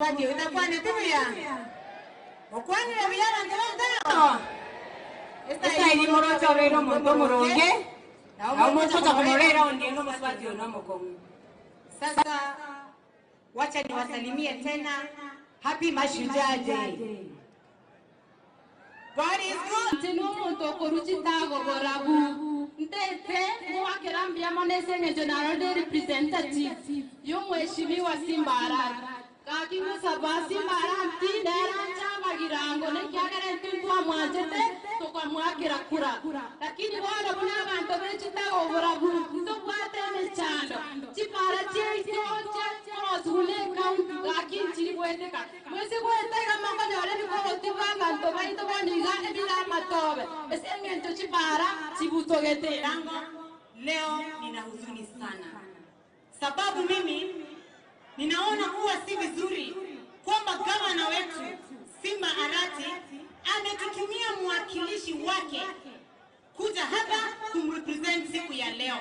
Bati otakwaneti buya, okwanire buya abanto b'omotao. Esairi moroche obeire omonto omoronge, nabo mogocha komorora eraundi eye nomosubati oyo nomokong'u. Sasa wacha niwasalimie tena happy mashujaa day. God is good. Inche nomonto okorua chitaago borabu, ntete ngoakera mbuya mono ase engencho narorire representative y'omweshimiwa Simba Arati. Gaki ngosaba Simba Arati nere anche amagirango nekiagera intwe ntwamwanchete tokamwakera kura. Lakini bono buna abanto be chitaago borabu ntobwate emechando, chipara chiaito chia korosiwu ne county gaki nchiri goeteka. Mwensi goeta iga mokonyora ebikoroto bw'abanto baito bono iga ebire amatobe, ase engencho chipaara chibutogete. Lango leo nina huzuni sana, sababu mimi ninaona kuwa si vizuri kwamba gavana wetu Simba Arati ametutumia mwakilishi wake kuja hapa kumrepresent siku ya leo,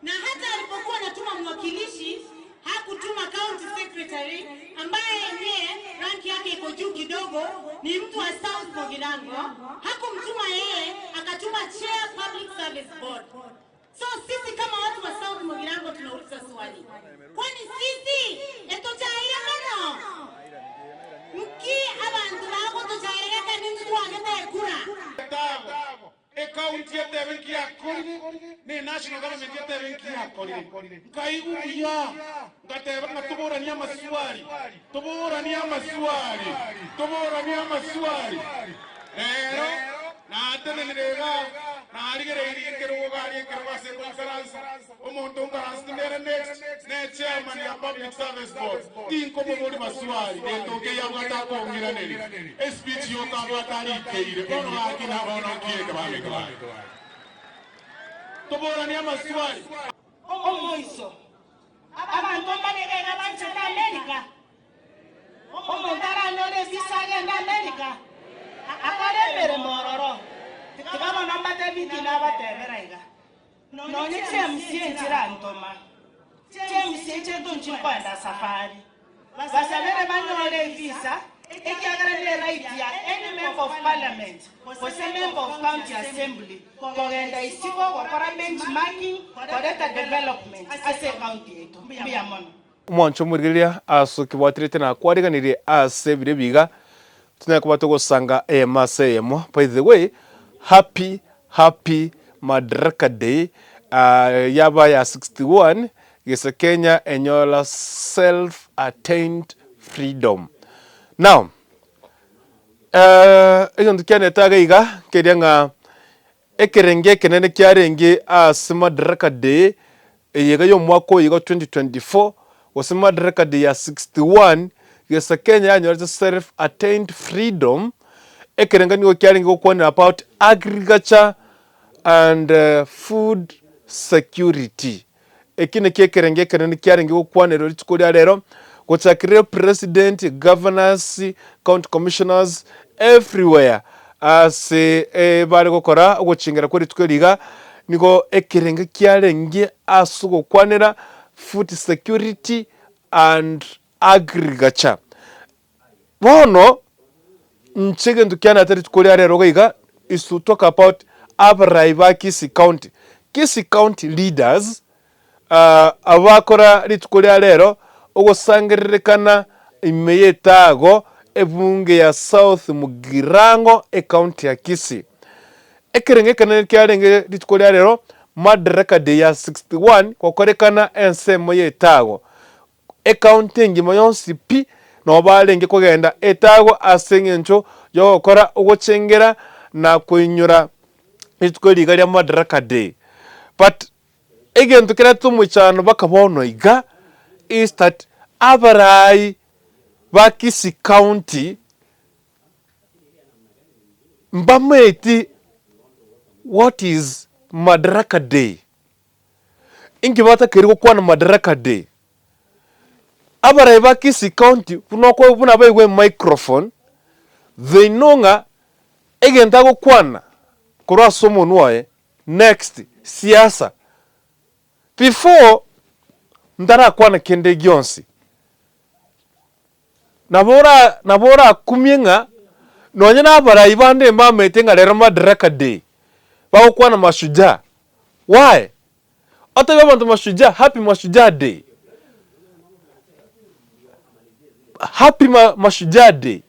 na hata alipokuwa anatuma mwakilishi hakutuma county secretary ambaye yeye rank yake iko juu kidogo, ni mtu wa South Mugirango. Hakumtuma yeye, akatuma chair public service board. So sisi kama watu wa South Mugirango tunauliza swali, kwani sisi etuchaire mono nki abantu bagotuchairete nintu twagete kura Ecounty etebe nki yakorire, na enational government etebe nki yakorire. Nkaigwa buya, ngateba ng'a toboranie amaswali, toboranie amaswali, toboranie amaswali. Rero natenenire iga, narigereirie ekerogo gari ekerogo ase ngoikaransa, omonto nkaransete nere next, ne chairman ya Public Service Board. Tinkomoboria maswali, gento nkeiyo abwate akong'iraneria. Espeech yoka abwate arikeire, bono gaki na bono nkieke baminto baye. Toboranie amaswali. Omoiso. Abanto mbare iga iga banchete Amerika. Omonto aranyore evisa agende Amerika, akore emeremo ororo. Tiga bono mbatebie tinabatebera iga. Nonye chiamisia nchirantoma, chiamisia echiaito nchikoenda safari, basabere banyore evisa, ekiagera ne right ya any member of parliament gose member of county assembly kogenda isiko gokora benchmarking koreta development ase ecounty yaito. Mbuya mono. Omwancho omorigereria ase okebwaterete na kwariganirie ase ebiro ebi iga, tonyare koba togosanga eyemo ase eyemo. By the way, happy happy Madaraka Day yaba ya 61 gese Kenya enyola self attained freedom. Now, egento kianete iga iga nkeria ng'a Ekerenge ekenene kiarenge ase Madaraka Day eye iga y'omwaka oyo iga 2024, gose Madaraka Day ya 61, gesa Kenya yanyorete self attained freedom, ekerengo nigo kiarenge gokwanera about agriculture and food security. Eki nakio ekerengo ekenene kiarenge gokwanerwa rituko ria rero, gochakera president, governors, county commissioners, everywhere ase bare gokora ogochengera kwa rituko eri iga, nigo ekerengo kiarenge ase ogokwanera food security and agriculture. Bono, inche egento kianete rituko ria rero iga iga is to talk about abarai ba Kisii County. Kisii County leaders abwo bakora rituko ria rero ogosangererekana ime y'etago ebunge ya South Mugirango ecounty ya Kisii. Ekerengo ekenene kiarenge rituko ria rero Madaraka Day ya 61 gokorekana ensemo y'etago. Ecounty engima yonsi pi nabo barenge kogenda etago ase eng'encho y'ogokora ogochengera na koinyora rituko riga ria Madaraka Day. But egento kerete omoichano mpaka bono iga is that abarai ba Kisii County mbamaeti what is Madaraka Day. Inki batakeire gokwana Madaraka Day? Abarai ba Kisii County buna okwo buna baigwe emicrophone, they know ng'a egento agokwana korwa ase omonwa oye next siasa. Before ntarakwana kende gionsi. Nabo ora nabo orakumie ng'a nonye na abarai bande mbamaete ng'a rero Madaraka Day, bagokwana Mashujaa. Why? Otebie abanto Mashujaa, happy Mashujaa Day. Happy ma Mashujaa Day,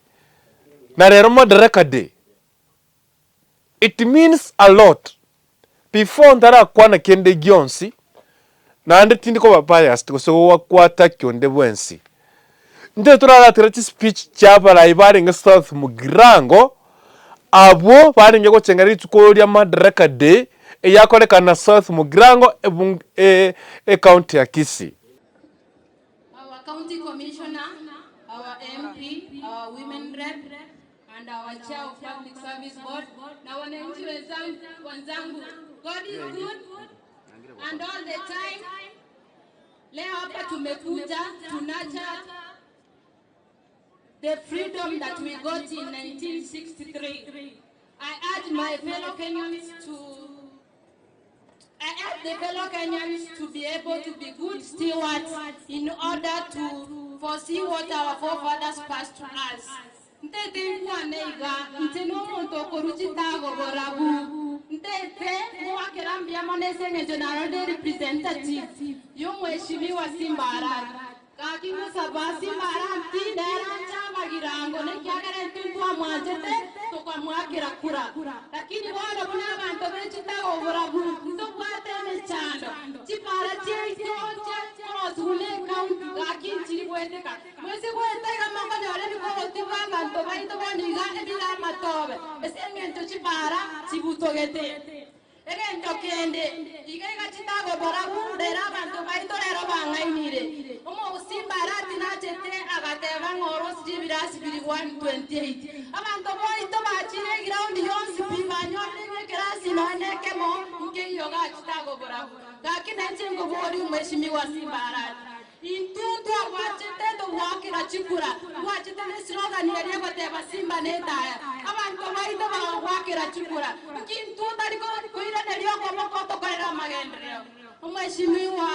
na rero Madaraka Day. It means a lot. Before ntarakwana kende gionsi, naende tindi koba biased gose goattack onde bwensi. Intwe toraratera chispeech chia abarai barenge South Mugirango, abwo barenge gochengera rituko ria Madaraka Day eyakorekana South Mugirango ebunge ecounty ya Kisii. Our county commissioner, our MP, our women rep and our chair of public service board na wananchi wenzangu, wenzangu. God is good and all the time. Leo hapa tumekuja tunacha the freedom that we got in 1963. I urge my fellow Kenyans to I urge the fellow Kenyans to be able to be good stewards in order to foresee what our forefathers passed to us. Ntete nkwane iga nche nomonto okoruchita goborabu ntete ngwakera mbuya mono ase eng'encho narorire representative y'omweshimiwa Simba Arati gaki ngosaba Simba Arati nere anche amagirango nekiagera intwe ntwamwanchete tokamwakera kura lakini bono buna abanto bechitaga oborabu ntobwate emechando chipara chiaito chiakorosiwa na ecounty gaki nchiri goeteka mwese goeta iga mokonyora ebikoroto bwa abanto baito bono iga ebire amatobe ase eng'encho chipara chibutogete. Egento kende, iga iga chitagoborabu rero abanto baito rero bang'ainire. Omogosimba Arati nachete agateba ng'a orosirie ebirasi biri 128. Abanto boito bachire eground yonsi pi banyorire ng'a ekerasi nonya na ekemo nkeiyo gachitagoborabu. Gaki nainche nkoboria omweshimiwa Simba Arati. Intwe ntwagwachete togoakera chikura, twachete neslogan eria egoteba Simba netaya. Abanto baito bagagoakera chikura. Nki intwe otari koiraneria okoboko tokorere amagenderero? Omweshimiwa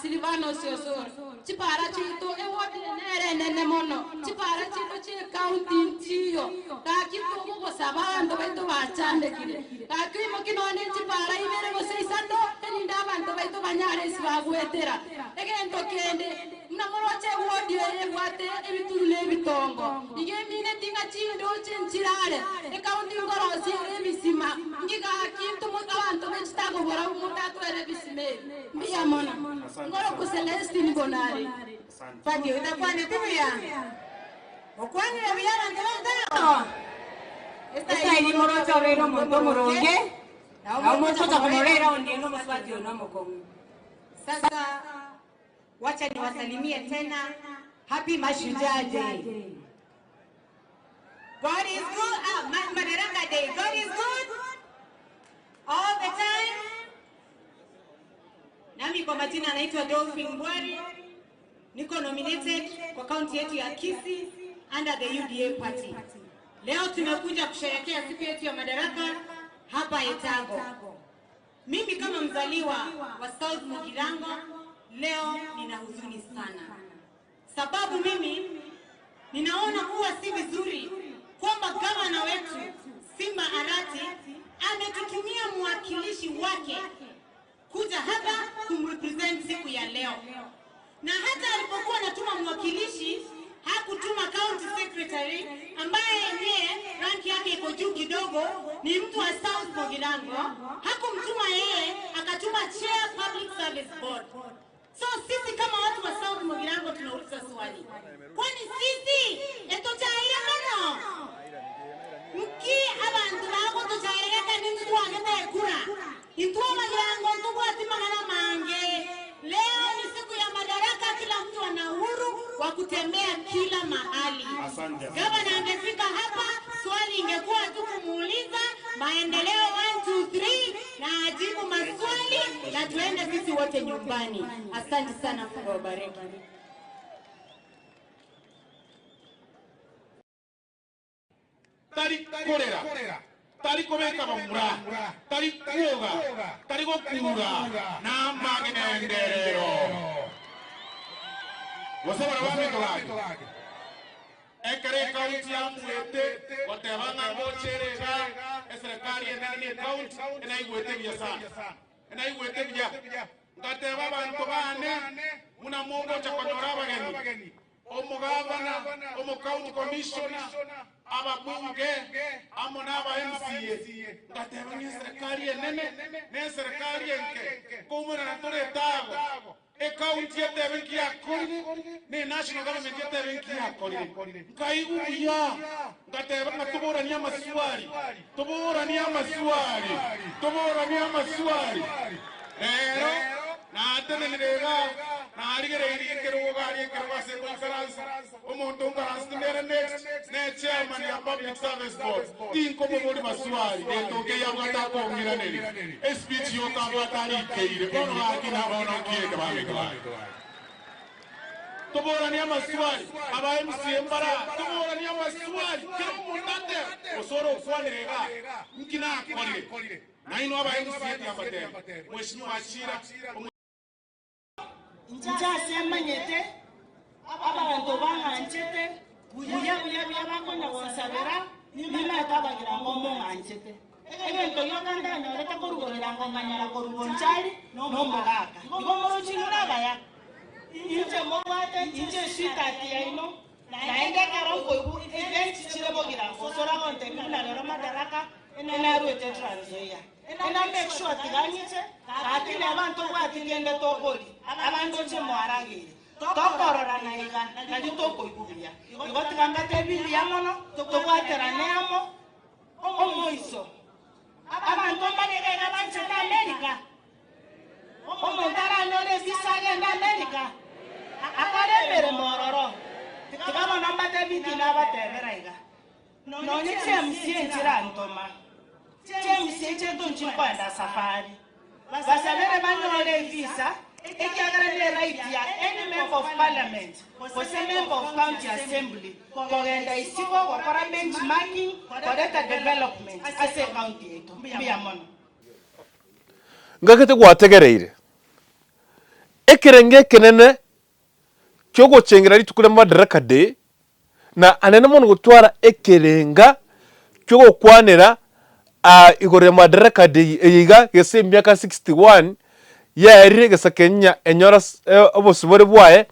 Silvanus Osoro, chipara chiaito eward eye nere enene mono, chipara chiaito chie county nchiyo. Gaki togogosaba abanto baito bachandekire. Gaki oimokie nonya ne chipara ibere gose isato, erinde abanto baito banyare ase bagoetera. Egento kende, buna moroche ewodi eye ebwate ebitunu na ebitongo, iga emineti ng'a chindoche nchirare, ekaunti nkorosia ere ebisima, nki gaki intwe abanto be chitagobora motatwere ebisima ebi? Mbuya mono. Ngoroku Celestine Bonari. Faki, otakwaneti buya? Okwanire buya abanto b'Omtago? Esairi moroche obeire omonto omoronge, na omogocha komorera onde nomosubati one omokong'u. Sasa wacha niwasalimie tena. Happy Mashujaa Day. God is good. Ah, Madaraka Day. God is good all the time. Nami kwa majina naitwa Dolphin Mbwari. Niko nominated kwa kaunti yetu ya Kisii under the UDA party. Leo tumekuja kusherehekea siku yetu ya madaraka hapa Etago. Mimi kama mzaliwa wa South Mugirango leo nina huzuni sana, sababu mimi ninaona kuwa si vizuri kwamba gavana wetu Simba Arati ametutumia mwakilishi wake kuja hapa kumrepresent siku ya leo, na hata alipokuwa anatuma mwakilishi hakutuma county secretary ambaye yeye rank yake iko juu kidogo, ni mtu wa South Mugirango. Hakumtuma yeye, akatuma chair public service board. So sisi kama watu wa South Mugirango tunauliza swali, kwani sisi etochaire mono nki abantu bagotochaireka nintu twagete ekura intwe Magirango ntubwati mang'ana mange. Leo ni siku ya madaraka, kila mtu ana uhuru wa kutembea kila mahali. Asante. Gavana angefika hapa, swali ingekuwa tu kumuuliza maendeleo 1 2 3 na ajibu maswali na tuende sisi wote nyumbani. Asante sana, Mungu awabariki. Tari korera, tari kobeka bamura, tari kuoga, tari gokura na amagenderero. Gose bara bamito gaki. Ekaunti yamuete goteba ng'a ngocha ere iga, eserekari enene na ekaunti enaigwete buya sana. Enaigwete buya. Ngateba abanto baane, buna mogocha konyora abageni, omogavana, omocounty commissioner, ababunge, amo na aba MCA. Ngateba ng'a eserekari enene na eserekari enke nkoumerana tore etago. Ecounty etebe nki yakorire, na enational government etebe nki yakorire. Nkaigwa buya, ngateba ng'a toboranie amaswali, toboranie amaswali, toboranie amaswali. Rero natenenire iga, narigereirie ekerogo garia ekerogo ase ngoikaransa, omonto onkaransete nere next, ne chairman ya Public Service Board. Tinkomoboria maswali, gento nkeiyo abwate akong'iraneria. Espeech yoka abwate arikeire, bono gaki na bono nkieke bamito baye. Toboranie amaswali, aba MCA mbara, toboranie amaswali, kera omonto atebe, gose ore okwanire igaa, nki nakorire? Nainwe aba MCA tiambatebi, Mheshimiwa Achira, omo. Inche ase manyete, abanto bang'anchete buya buya buya bakonya gonsabera, nimanyete abagirango mong'anchete. Egento gioka ndanyorete korwa bogirango nkanyora korwa bonchari nomogaka. Igo moroche inwe nabaya. Inche mobwate inche esweetheart yaino, naende ekero nkoigwa events chire bogirango gose oragontebia buna rero Madaraka naruete Trans Nzoia. Ena make sure tiga ng'iche, gaki neba ntobwati kende tokori, abanto nche mwarageire. Tokororana iga, nari tokoigwa buya. Igo tiga mbatebi mbuya mono, tobwaterane amo, omoiso. Abanto mbare iga iga banchete America. Omonto aranyore evisa agende America, akore emeremo ororo. Tiga bono mbatebi tinabatebera iga. Nonye chiamusie nchirantoma, chiamusie chiaito nchikoenda safari, basabere banyore evisa, ekiagera ne right ya any member of parliament gose member of county assembly kogenda isiko gokora benchmarking koreta development ase ecounty yaito. Mbuya mono. Ngakete gwategereire ekerengo ekenene kiogochengera rituko ria Madaraka Day, na anene mono gotwara ekerenga ki'ogokwanera igoro ya Madaraka Day eye iga gese emiaka 61 yaerire gesa Kenya enyora obosibore bwaye,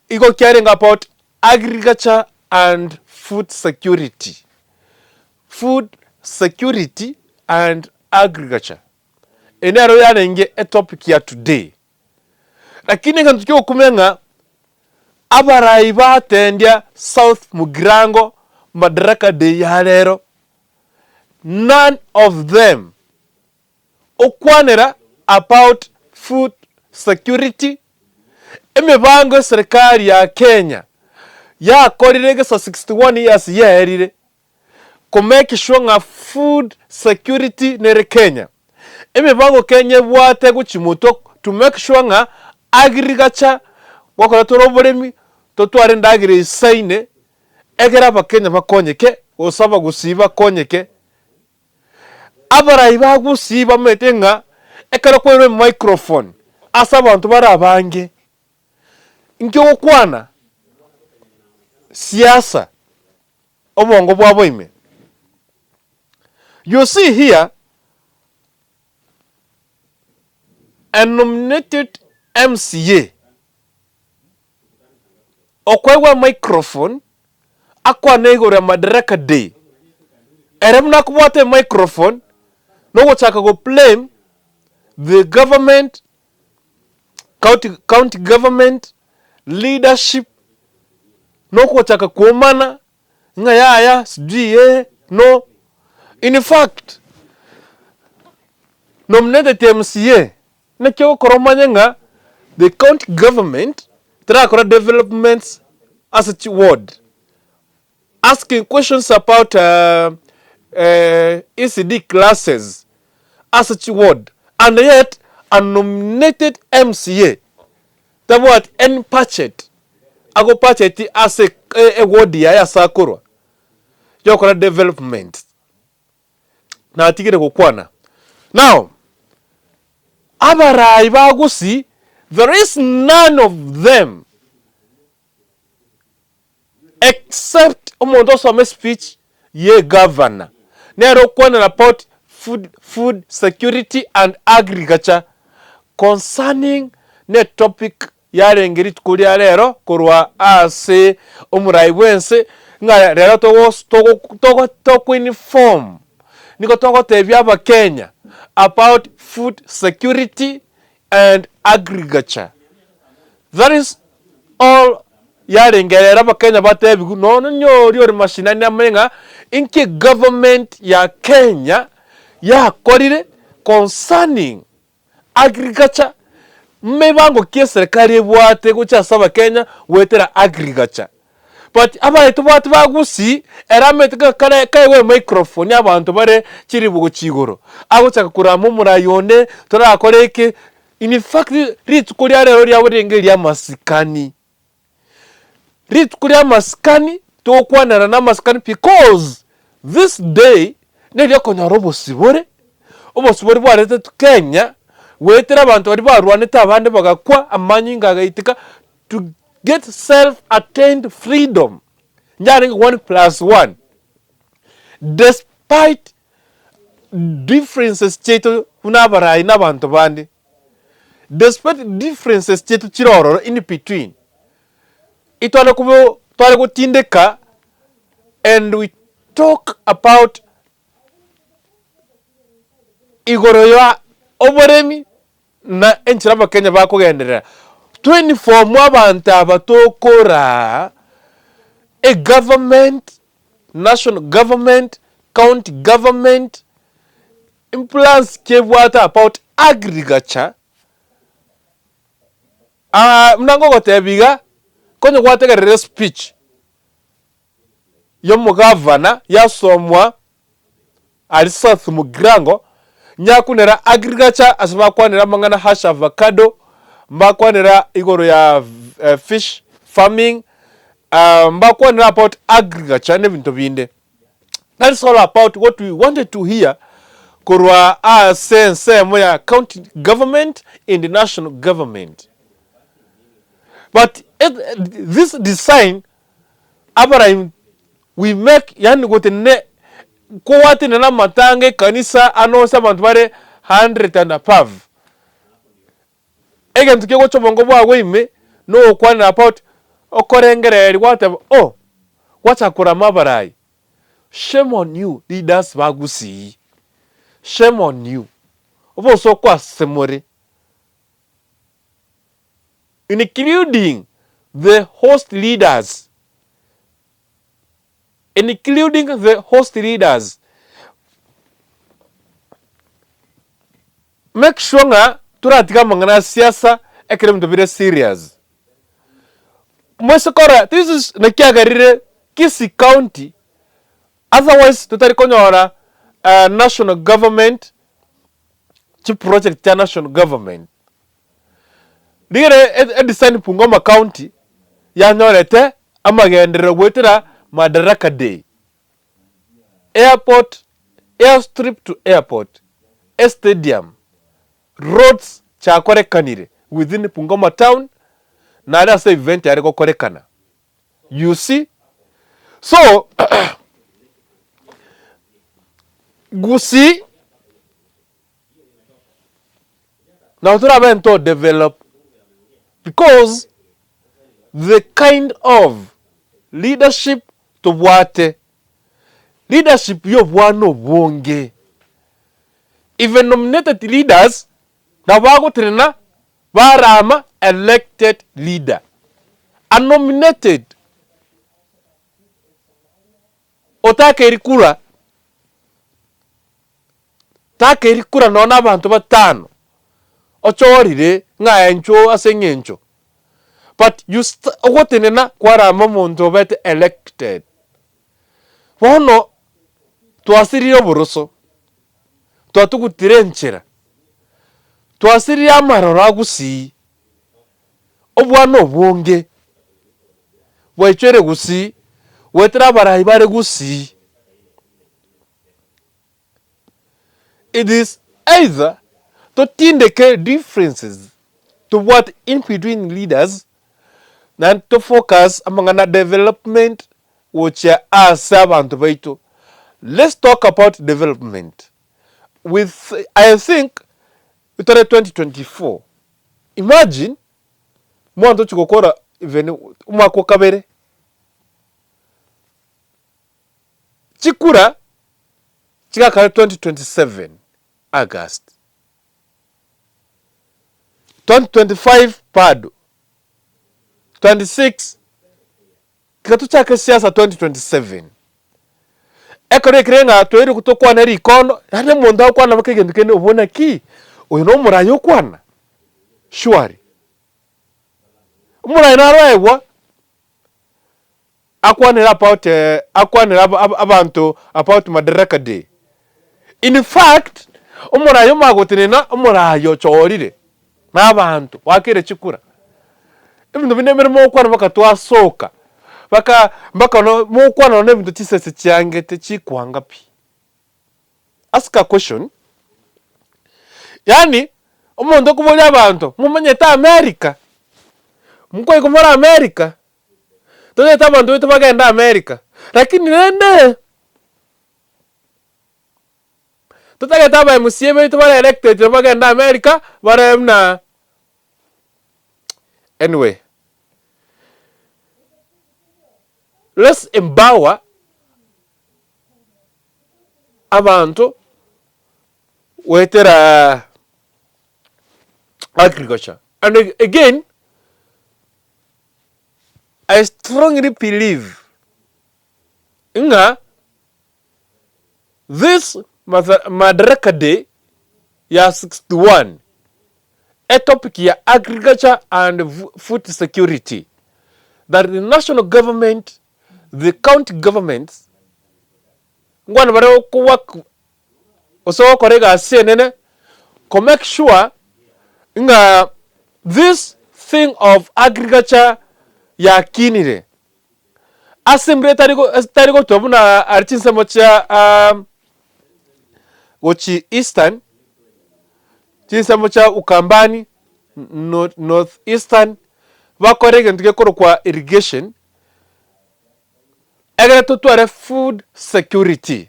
igo kiarenge about agriculture and food security, food security and agriculture. Eye nero yarenge etopic ya today. Lakini egento ki'ogokumia ng'a abarai batendia South Mugirango Madaraka Day ya rero, none of them okwanera about food security, emibango eserikari ya Kenya yakorire egesa 61 years yaerire, ko make sure ng'a food security nere Kenya. Emebango Kenya ebwate gochia motwe to make sure ng'a agriculture gokora tore oboremi totware endagera eisaine egere abakenya bakonyeke gose abagusii bakonyeke. Abarai ba gusii bamaete ng'a ekero kwairwe emicrophone ase abanto bare abange, inki ogokwana? Siasa. obongo bwabo ime. You see here a nominated MCA okoegwa emicrophone akwane igoro ya Madaraka Day, ere buna akobwata emicrophone nogochaka go blame the government, county, county government, leadership, nogochaka kwomana ng'a yaya sijui eh no. In fact, nominated MCA naki ogokora omanye ng'a the county government terakora developments ase chi ward. Asking questions about ECD classes ase chi ward and yet a nominated MCA tabwati any budget ago budget ase eward yaye ase akorwa yokora development. Natigire gokwana. Now, abarai ba Gusii there is none of them except. Omonto osoma espeech ye egavana, nere okwanera about food, food security and agriculture concerning ne topic yarenge rituko ria rero korwa ase omorai bwense ng'a rero togos togo togo toko inform nigo togotebia abakenya about food security and agriculture. That is all yarenge rero abakenya batebiwu nonya onye oria ore mashinani amanye ng'a inki egovernment ya Kenya yakorire concerning agriculture, mebango ki eserekari ebwate gocha ase abakenya goetera agriculture. But abaye tobwate ba Gusii ere amaete ng'a kare kaegwe emicrophone abanto bare chiribu gochia igoro, agochaka korama omorai onde torakore eke, in fact rituko ria rero riabo rirenge eria amasikani. Rituko ria amasikani togokwanera na amasikani because this day neria okonyora obosibore, obosibore bwaretetwe Kenya, goetera abanto baria barwanete abande bagakwa, amanyinga agaitika to get self attained freedom, yarenge one plus one, despite differences chiaito buna abarai na abanto bande, despite differences chiaito chire ororo in between, itware kobo tware gotindeka and we talk about igoro ya oboremi na enchera abakenya bakogenderera. Toinform abanto aba tokoraa egovernment, national government, county government, mplans ki ebwate about agriculture, buna ngogotebia iga, konya gwategerera espeech y'omogavana yasomwa aria South Mugirango, nyakunera agriculture ase bakwanera amang'ana hash avocado, mbakwanera igoro ya fish farming, mbakwanera about agriculture na ebinto binde. That is all about what we wanted to hear korwa ase ensemo ya county government and national government. But this design abarai we make yaani gotenene kowatenena amatanga ekanisa ande onsi abanto bare hundred and above, egento kegocha obongo bwago ime na ogokwanera about okorengereria gwateba oh, gwachaka korama abarai, shame on you leaders ba Gusii, shame on you, obosoku ase more. Including the host leaders, including the host leaders, make sure ng'a toratiga amang'ana a siasa ekero ebinto bire serious. Moise kora this is naki agerire Kisii county otherwise totari konyora national government chiproject chia national government. Rigere edesign Bungoma county yanyorete amagenderero goetera Madaraka day, airport, airstrip to airport, estadium, roads chiakorekanire within Bungoma town nare ase event yare gokorekana. You see? So Gusii nabo torabe nto develop because the kind of leadership tobwate, leadership ya obwana obonge, even nominated leaders nabo bagotenena barama elected leader, a nominated otakeiri kura, takeiri kura nonya na abanto batano, ochorire ng'a inchuo ase eng'encho, but you sta ogotenena kwarama omonto obete elected. Bono twasirire oboroso, twatugutire enchera, twasirire amaroro a gusii, obwana obonge bwaichoire gusii, goetera abarai bare gusii. It is either totindeke differences tobwate in between leaders naende to focus amang'ana development. gochia ase abanto baito. Let's talk about development with I think tore 2024 imagine mwanto ochia gokora even omwaka o kabere, chikura chigakare 2027 August, 2025 bado, 26 tiga tochake siasa 2027. Ekero ekere ng'a tweire tokwane rikono, yaani omonto agokwana mpaka egento kende obwo naki, oyo na omoraia okwana? Surely. Omoraia naroegwa akwanere about akwanere abanto about Madaraka Day. In fact, omoraia omanye gotenena omoraia ochorire na abanto oakeire chikura. Ebinto binde mbire mogokwana mpaka twasoka, mpaka mpaka no mogokwana nonya ebinto chisese chiangete chikwanga pi. Ask a question, yaani omonto okoboria abanto, momanyete America? Mkoigwa more America? Totagete abanto baito bagende America, lakini rende totagete aba MCA baito bare elected bagende America bare buna anyway let's empower abanto goetera agriculture and again I strongly believe ng'a this Madaraka Day ya 61 etopic ya agriculture and food security that the national government, the county governments nkwana bare ko work gose gokora egasi enene ko make sure ng'a this thing of agriculture yakinire. Ase embura etari go etari gotwa buna aria chinsemo chia gochia eastern, chinsemo chia Ukambani, north eastern, bakore egento gekorokwa irrigation, ekere totware food security,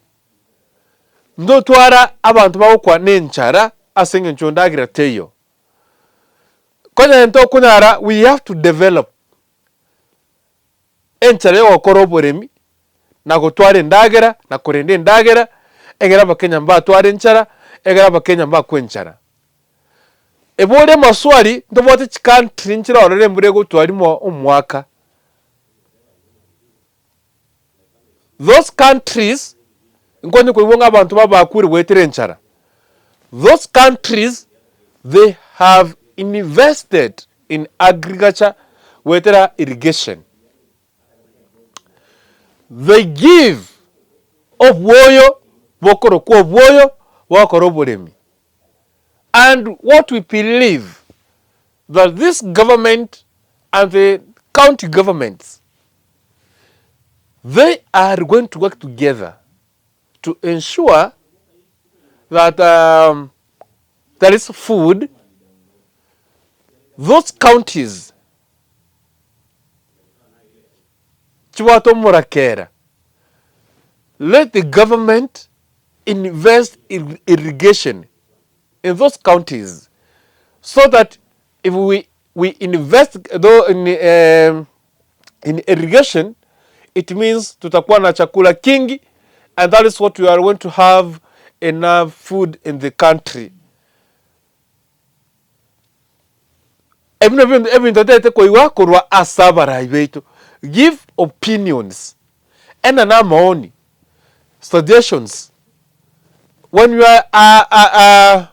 ntotwara abanto bagokwa na enchara ase eng'encho endagera teiyo. Konya ntokonyara we have to develop enchera yogokora oboremi, na gotwara endagera, na korenda endagera, egere abakenya mbatware enchara, egere abakenya mbakwe enchara. Ebori amaswali, ntobwate chicountry nchire ororo embura egotwa rimo omwaka. Those countries, nkonye koigwa ng'a abanto babakure goetera enchara, those countries they have invested in agriculture goetera irrigation. They give obwoyo bokorokwa obwoyo bogokora oboremi. And what we believe that this government and the county governments they are going to work together to ensure that there is food those counties chibwate omorakera let the government invest in irrigation in those counties so that if we we invest though in, in irrigation it means tutakuwa na chakula kingi and that is what we are going to have enough food in the country. Ebi nabio ebinto totagete koigwa korwa ase abarai baito. Give opinions, ena na amaoni, suggestions. When you are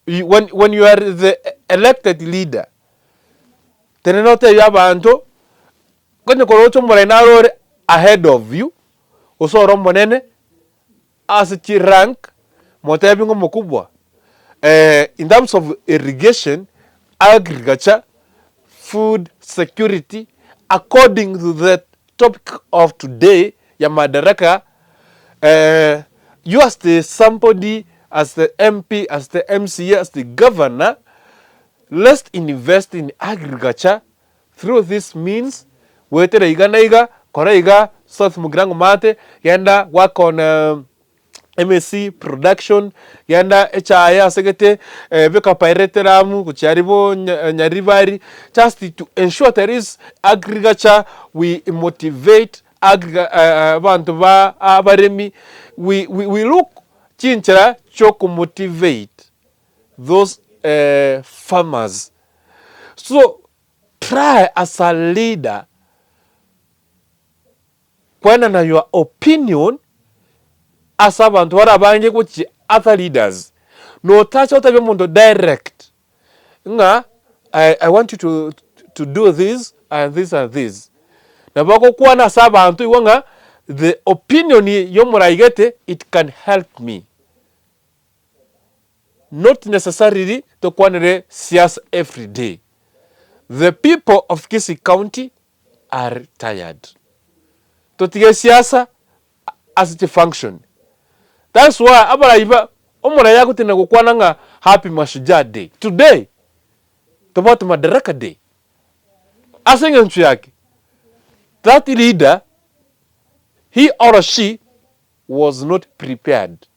when, when you are the elected leader, tenena otebie abanto, onye koroche omorai naro ore ahead of you, gose ore omonene, ase chirank, motebie ng'a omokubwa in terms of irrigation, agriculture, food security, according to the topic of today ya madaraka you as the somebody, as the MP, as the MCA, as the governor, let's invest in agriculture through this means. Goetera iga na iga, kora iga, South Mugirango Maate, genda work on MSc production, genda echae ase gete, beka pyrethrum gochia aria bo Nyaribari, just to ensure there is agriculture, we motivate agric abanto ba abaremi, we we look chinchera chiokomotivate those farmers. So try as a leader kwenana your opinion ase abanto bare abange gochia other leaders. Notacha otebie omonto direct ng'a I I want you to to do this and this and this. Nabo ogokwana ase abanto igwa ng'a the opinion ya omorai gete it can help me. Not necessarily tokwanere siasa every day. The people of Kisii County are tired. Totige siasa ase chifunction. That's why abarai ba omorai agotenena gokwana ng'a happy mashujaa day. Today tobwate madaraka day. Ase eng'encho yake that leader he or she was not prepared.